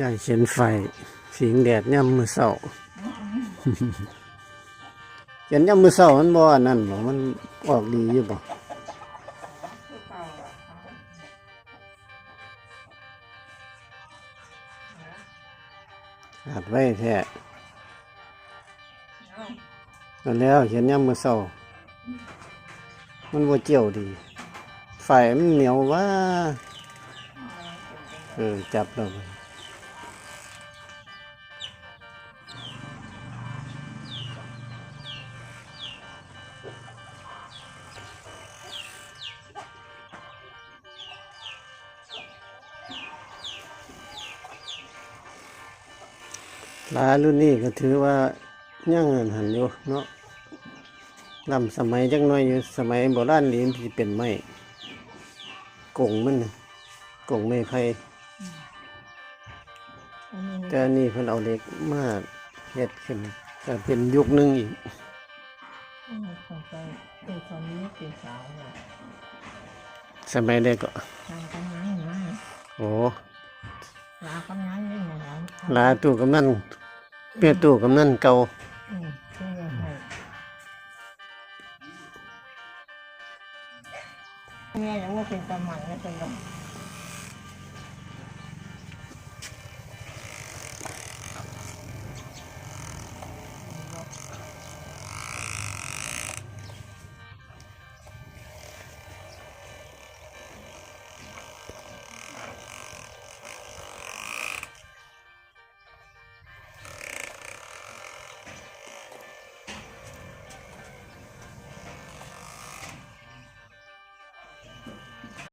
ຍ້າຍຂຽນຝ້າຍ ພິງແດດຍາມມື້ເຊົ້າ. ຂຽນຍາມມື້ເຊົ້າມັນບໍ່ອັນນັ້ນບໍ? ມັນອອກດີຢູ່ບໍ? ຂາດໄວແທ້. ນັ້ນແຫຼະ ຂຽນຍາມມື້ເຊົ້າ ມັນບໍ່ຈ້ຽວດີ ຝ້າຍມັນໜຽວຫວາ. ເອີ ຈັບແລ້ວ. ລາລຸ້ນນີ້ກໍຖືວ່າຍັງອັນຫັ້ນຢູ່ເນາະ ລ້ຳສະໄໝຈັກໜ້ອຍຢູ່. ສະໄໝໂບລານນີ້ມັນຊິເປັນໄມ້ກົງມັນ ກົງໄມ້ໄຜ່. ອັນນີ້ ແຕ່ອັນນີ້ເພິ່ນເອົາເຫຼັກມາເຮັດຂຶ້ນ ກໍເປັນຍຸກໜຶ່ງອີກ. ອືມ ຂອງເຈົ້າ ເຈົ້າສາມີເປັນສາວແລ້ວ. ສະໄໝໃດເກາະ? ສາວກຳນັນນະ. ໂອ້ ລາກຳນັນນີ້ນະ. ລາຕູ້ກຳນັນ ເມຍຕູ້ກຳນັນເກົ່າ. ອືມ ເປັນແນວໃດ? ແມ່ຍັງບໍ່ເປັນຕາໝັກນະ ເພິ່ນວ່າ.